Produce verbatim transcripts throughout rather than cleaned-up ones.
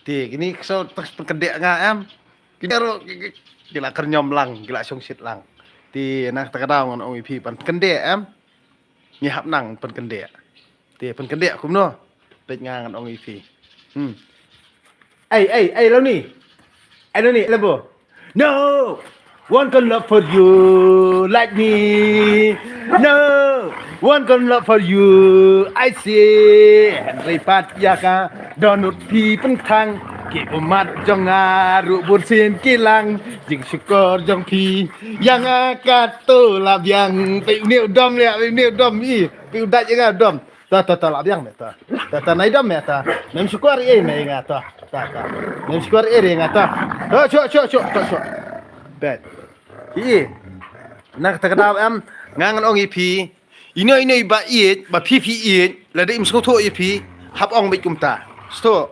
Te kine ki shu tang pynkyndit nga em. Kine ruh ki, ki, ki la kyrñom lang, ki la shongshit lang. Te na kata ka daw ngan ong ïa phi ban pynkyndiah em. Ngi hap nang pynkyndiah. Te pynkyndiah kumno? Peit nga ngan ong ïa phi. Hmm. Ei, ei, ei, Loni. Ei, Loni, lebo. No one can love for you like me. No one can love for you, I say. Hynrei pat ïa ka dohnud phi pynthang, ki ummat jong nga ruh bun sien ki lang. Jingshukor jong phi ïa nga kato la biang. Peit une u dom leh, peit une u dom i. Peit u dait ïa nga u dom. Ta, ta, ta, la biang me ta. Ta, ta, nai dom me ta. Mem shukor ei me nga ta. Ta, ta. Mem shukor ei nga ta. Ta, shuh, shuh, shuh, ta, shuh. Bet. Hi. Na kata ka daw em, nga ngan ong ïa phi. Ino ino i ba ïeit, ba phi phi ïeit, lada im sngewthuh ïa phi, hap ong beit kumta. Sngewthuh.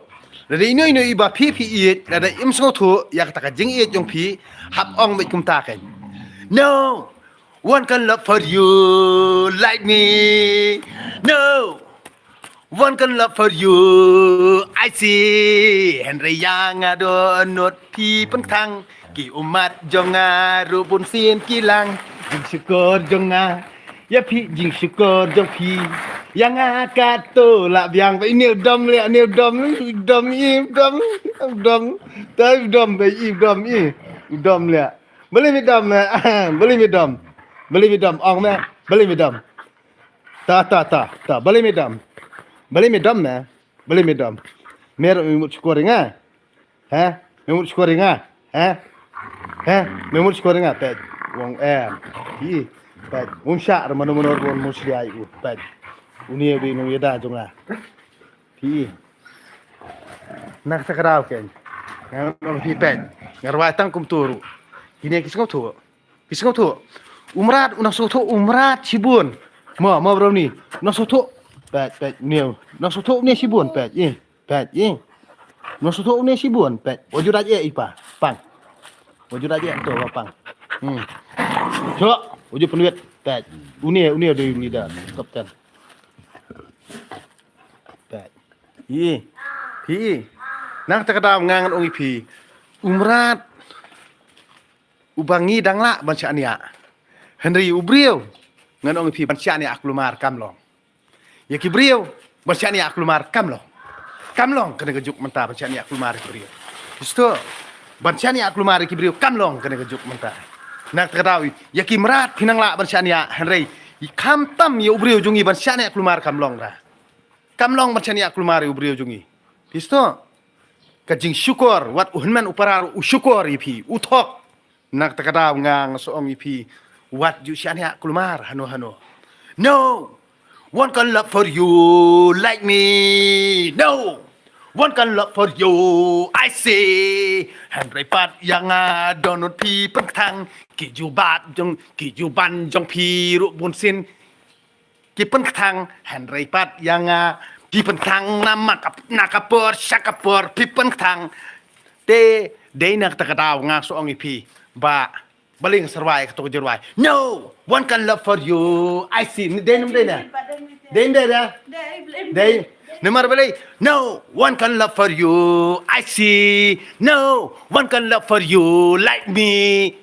Lada ino ino i ba phi phi ïeit, lada im sngewthuh ïa kata ka jingïeit jong phi, hap ong beit kumta kan. No one can love for you like me. No one can love for you, I say. Hynrei ïa nga dohnud phi pynthang, ki ummat jong nga ruh bun sien ki lang. Jingshukor jong nga ïa phi, jingshukor jong phi ïa nga kato la biang. Peit une u dom leh, une u dom, u dom i, u dom, u dom. Ta u dom, peit i, u dom i, u dom leh. Balei me dom, eh? Balei me dom? Balei me dom? Ong me, balei me dom? Ta, ta, ta, ta, balei me dom? Balei me dom me? Balei me dom? Me ruh me mut shukor ïa nga. He? Me mut shukor ïa nga. He? He? Me mut shukor ïa nga, peit. Wang eh. Hi. Peit. Um shah ruh mano mano ruh mut shia ïa u, peit. Une u dei u nongïada jong nga. Phi. Na kata ka daw kan. Nga ong phi peit. Nga rwai tang kumta ruh. Kine ki sngewthuh. Ki sngewthuh. U mrad, u nang sngewthuh, u mrad shibun. Mo, mo bro ni. Nang sngewthuh. Peit, peit, une. Nang sngewthuh une shibun, peit. Ih, peit, ih. Nang sngewthuh une shibun, peit. Wajud aja i pa. Pang. Wajud aja to pang. Hmm. Shuh, wajud pynwit, peit. Une, une dei leader, kapten. Peit. Ih. Phi. Na kata ka daw nga ngan ong ïa phi. U mrad uba ngi dang lah ban shaniah. Hynrei u briew ngan ong ïa phi ban shaniah kulmar kam long. Ïa ki briew ban shaniah kulmar kam long. Kam long kane ka juk mynta ban shaniah kulmar ïa ki briew. Isto ban shaniah kulmar ïa ki briew kam long kane ka juk mynta. Na kata ka daw ïa ki mrad phi nang lah ban shaniah hynrei khamtam ïa u briew jong ngi ban shaniah kulmar kam long da. Kam long ban shaniah kulmar ïa u briew jong ngi. Phi sngewthuh? Ka jingshukor, wat u hynmen u para ruh u shukor ïa phi, u thok. Na kata ka daw nga nga sa ong ïa phi, wat ju shaniah kulmar hano hano. No one can love for you like me. No one can love for you, I say. Hynrei pat ïa nga dohnud phi pynthang, ki jubab jong, ki juban jong phi ruh bun sien ki pynthang, hynrei pat ïa nga phi pynthang, na ma ka, na ka por sha ka por phi pynthang. Te dei na kata ka daw nga sa ong ïa phi ba, balei nga sa rwai kato ka jingrwai. No one can love for you, I say. Dei ne ym dei ne? Dei ne ym dei ne? Dei. Namar balei? No one can love for you, I say. No one can love for you like me.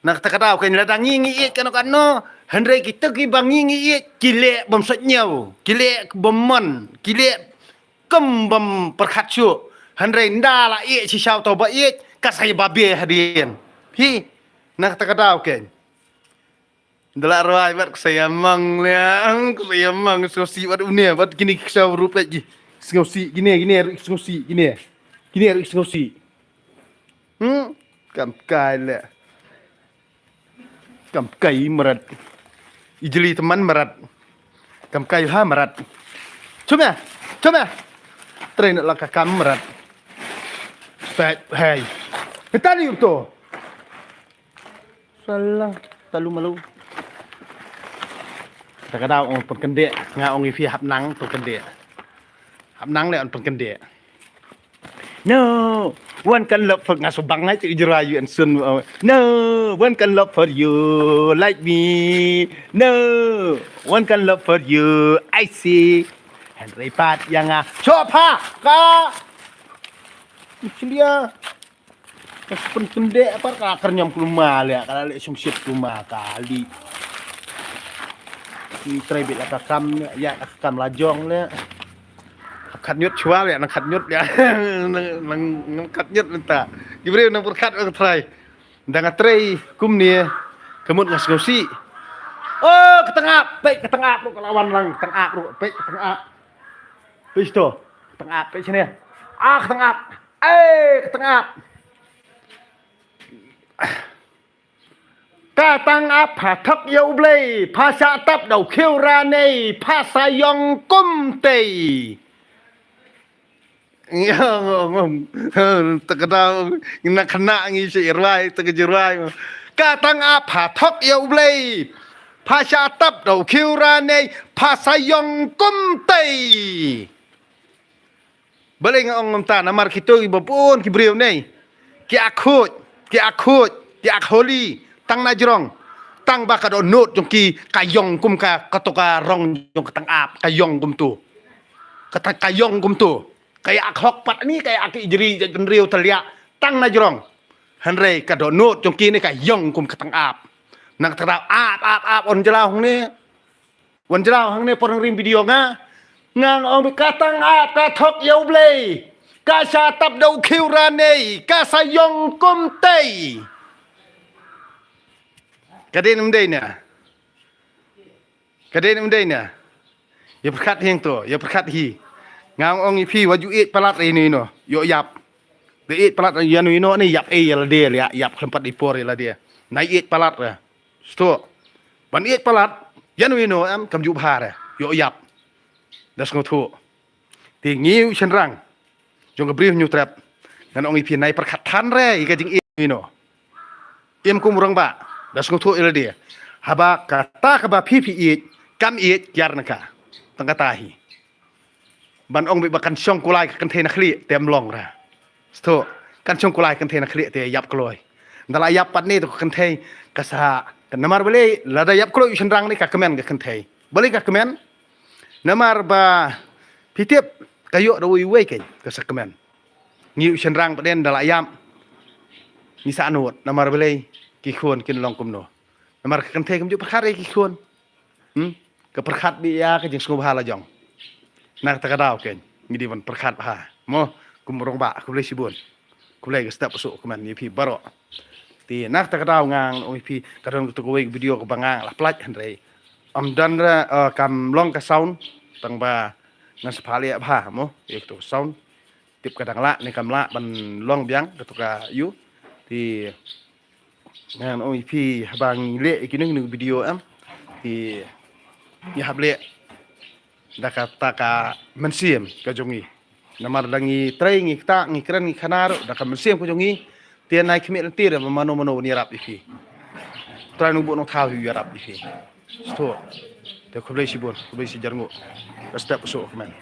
Na kata ka daw kan lada ngi ngi ïeit kano kano, hynrei kita kiba ngi ngi ïeit ki leh bym sngewthuh, ki leh bym mon, ki leh kum bym pyrkhat shuh. Hynrei ynda la ïeit shisha uto ba ïeit, ka sa ïa babe hadien. Hi. Na kata ka daw kan. Ynda la rwai bad ka sa ïa mang liang, ka sa ïa mang, sngewsih bad une, bad kine ki sa ruh peit ki. Sngewsih kine, kine ruh sngewsih kine. Kine ruh sngewsih. Hmm? Kam kai leh. Kam kai mrad. I jli teman mrad. Kam kai ha mrad. Chuma, chuma. Train la ka kam mrad. Peit, hey. Kita ni uto. Salah, talu malu. Kata ka daw ong pynkyndit, nga ong ïa phi hap nang pynkyndit. Hap nang leh ong pynkyndit. No one can love for, nga subang ngai tu jera yu and sun. No one can love for you like me. No one can love for you, I say. Hynrei pat ïa nga. Shuh pha ka. Chlia. Ka pun pun de apa ka kar nyam kulma le, ka le sung sit kulma kali. Ni trai bit la ka kam ne, ya ka kam la jong le. Khat nyut chwa le, nang khat nyut le. Nang, nang, nang khat nyut nta. Ki briew nang pyrkhat ka trai. Dang a trai kumne, ka mut nga sngew si. Oh, ka tang ap, peit ka tang ap ruh ka la wan lang, ka tang ap ruh, peit ka tang ap. Peit to, ka tang ap, peit sini. Ah, ka tang ap. Eh, ka tang ap. Ka tang ap pha thok ïa U Blei, pha shah tap da u khiew ranei, pha sa ïong kum tei. Ngong, ngong, ngong. Te ka dau, ngi na khana ngi shi rwai, te ka ji rwai. Ka tang ap pha thok ïa U Blei, pha shah tap da u khiew ranei, pha sa ïong kum tei. Balei nga ong kumta, namar kito ki babun ki briew nei. Ki akhuid, ki akhuid, ki akholi, tang na jrong. Tang ba ka dohnud jong ki ka ïong kum ka, kato ka rong jong ka tang ap, ka ïong kumto. Ka tang ka ïong kumto. Ka ïa akhok pat ni, ka ïa ki jri ja jendriu taliak, tang na jrong. Hynrei ka dohnud jong ki ni ka ïong kum ka tang ap. Nang tang ap, ap, ap, ap, on jlaw hong ni. Wan jraw hangne por ring video nga. Nga ong bi ka tang ap ka thok ïa U Blei. Ka shah tap da u khiew ranei, ka sa ïong kum tei. Ka dei nam dei na. Ka dei nam dei na. Ïa pyrkhat hi to, ïa pyrkhat hi. Nga ong ïa phi wat ju ïeit palat ïa ino ino. Ïoh ïap. Da ïeit palat ïa ino ino ni ïap ei ïa lade ïa ïap khlem pat i por ïa lade. Na ïeit palat ra. Sto. Ban ïeit palat, ïa no ïa no em kam ju bha re. Ïoh ïap. Da sngewthuh. Te ngi u shynrang jong ka briew Hynñiewtrep. Ngan ong ïa phi nai pyrkhat than re ïa ka jingïeit ïa no. Im kum u rangbah. Da sngewthuh ïa lade. Haba kata kaba phi phi ïeit, kam ïeit kiar na ka. Tang kata hi. Ban ong beit ba kan shong kulai ka kynthei na khlieh te ym long ra. Sto, kan shong kulai ka kynthei na khlieh te ïap kloi. Nda la ïap pat ne to ka kynthei ka sa, ka namar balei lada ïap kloi u shynrang ne ka kmen ka kynthei. Balei ka kmen? Namar ba phi tip ka ïoh da uwei uwei kein ka sa kmen. Ngi u shynrang pat den da la ïap. Ngi sa nud namar balei ki khun kin long kumno. Namar ka kynthei kam ju pyrkhat ïa ki khun. Hmm? Ka pyrkhat beit ïa ka jingsngewbha la jong. Na kata ka daw kein ngi dei ban pyrkhat bha. Mo, kum rangbah, khublei shibun. Khublei ka step suk kmen ïa phi baroh. Te na kata ka daw nga ong ïa phi ka don kato kawei ka video kaba nga la pynlait hynrei ym don re, eh, kam long ka sound tang ba ngan sa pha leh bha mo ïa kato ka sound. Tip ka dang lah ne kam lah ban long biang kato ka ïu. Te ngan ong ïa phi haba ngi leh ïa kino kino video em. Te ngi hap leh da kata ka mynsiem ka jong ngi. Namar da ngi trei ngi ktah ngi kren ngi khana ruh da ka mynsiem ka jong ngi. Te nai khmih lynti re mano mano ban ïarap ïa phi. Trai nong buh nong thaw ïarap ïa phi. Sto. Te khublei shibun, khublei shi jar nguh. Ka step suk kmen.